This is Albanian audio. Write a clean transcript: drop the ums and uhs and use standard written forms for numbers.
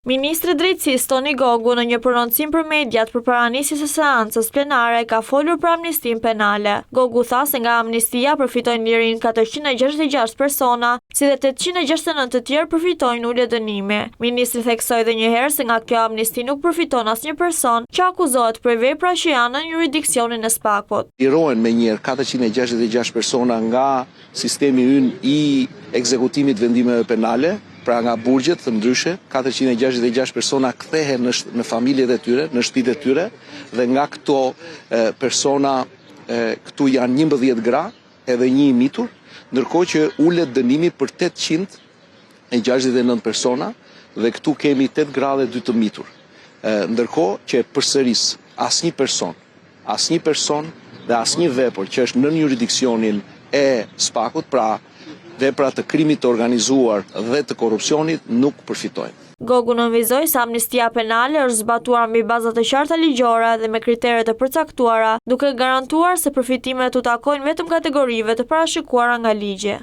Ministri i Drejtësisë, Toni Gogu, në një prononcim për mediat përpara nisjes së seancës plenare ka folur për amnistinë penale. Gogu tha se nga amnistia përfitojnë lirinë 466 persona, si dhe 869 të tjerë përfitojnë ulje dënimi. Ministri theksoi edhe një herë se nga kjo amnisti nuk përfiton asnjë person që akuzohet për vepra që janë nën juridiksionin e SPAK-ut. Lirohen menjëherë 466 persona nga sistemi ynë i ekzekutimit të vendimeve penale, pra nga burgjet, thënë ndryshe, 466 persona kthehen në, në familjet e tyre, në shtëpitë e tyre dhe nga këto persona këtu janë 11 gra edhe një i mitur, ndërkohë që ulet dënimi për 869 persona dhe këtu kemi 8 gra dhe 2 të mitur. Ndërkohë që e përsëris, asnjë person Asnjë person dhe asnjë vepër që është nën juridiksionin e SPAK-ut, pra vepra të krimit të organizuar dhe të korrupsionit nuk përfitojnë. Gogu nënvizoi se amnistia penale është zbatuar mbi baza të qarta ligjore dhe me kritere të përcaktuara, duke garantuar se përfitimet u takojnë vetëm kategorive të parashikuara nga ligji.